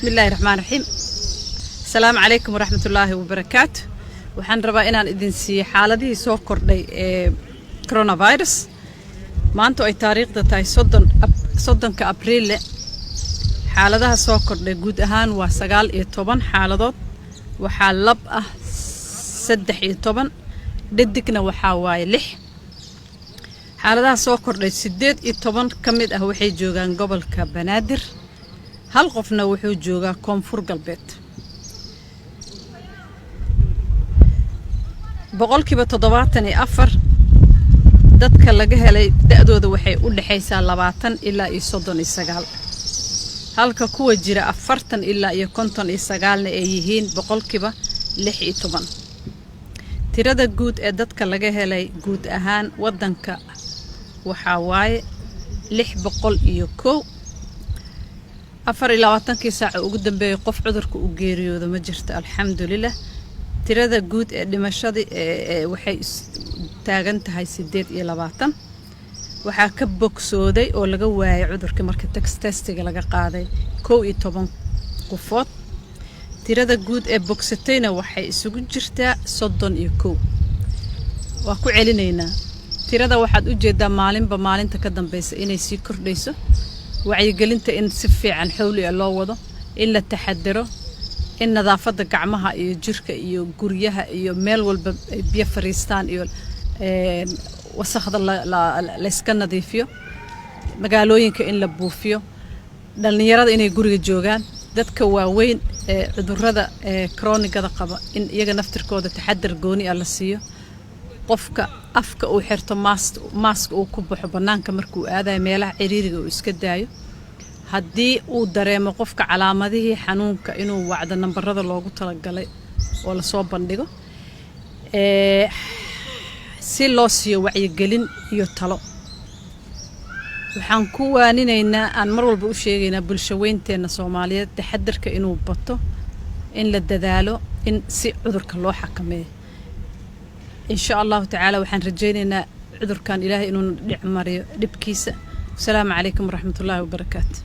Bismillaahi raxmaan raxiim. Asalaamu calaykum waraxmatullaahi wabarakaatu. Waxaan rabaa inaan idin siiyo xaaladihii soo kordhay ee coronavirus. Maanta oo ay taariikhda tahay 30-ka Abriille, xaaladaha soo kordhay guud ahaan waa 19 xaaladood. Waxaa lab ah 13, dhadigna waxaa waaye 6. Xaaladaha soo kordhay 18 ka mid ah waxay joogaan gobolka Banaadir, hal qofna wuxuu joogaa Koonfur Galbeed. 74% dadka laga helay da'dooda waxay u dhexaysaa 20 ilaa iyo 39, halka kuwa jira 40 ilaa iyo 59-na ay yihiin 16%. Tirada guud ee dadka laga helay guud ahaan waddanka waxaa waaye 601. 24-kii saaca ugu dambeeyay qof cudurka u geeriyooda ma jirto, alxamdulilah. Tirada guud ee dhimashadii waxay taagan tahay 28. Waxaa ka bogsooday oo laga waayay cudurka marka testiga laga qaaday 11 qofood. Tirada guud ee bogsatayna waxay isugu jirtaa 31. Waa ku celinaynaa tirada. Waxaad u jeedaa maalinba maalinta ka dambeysa inay sii kordhayso. Wacyigelinta in si fiican xowli ah loo wado, in la taxadaro, in nadaafadda gacmaha iyo jirka iyo guryaha iyo meel walba ay biyo fariistaan iyo wasakhda layska nadiifiyo, magaalooyinka in la buufiyo, dhallinyarada inay guriga joogaan, dadka waaweyn ee cudurrada ee kroonigada qaba in iyaga naftirkooda taxadar gooni ah la siiyo, qofka afka uu xirto maaska, uu ku baxo bannaanka markuu aadayo, meelaha ciriiriga uu iska daayo. Haddii uu dareemo qofka calaamadihii xanuunka, inuu wacdo nambarada loogu talagalay oo lasoo bandhigo si loo siiyo wacyigelin iyo talo. Waxaan ku waaninaynaa, aan mar walba u sheegaynaa bulshaweynteenna Soomaaliyeed taxadarka inuu bato, in la dadaalo, in si cudurka loo xakameeyo. Insha Allahu tacaala, waxaan rajaynaynaa cudurkan Ilaahay inuu dhic mariyo dhibkiisa. Wasalaamu calaykum waraxmatullaahi wabarakaatu.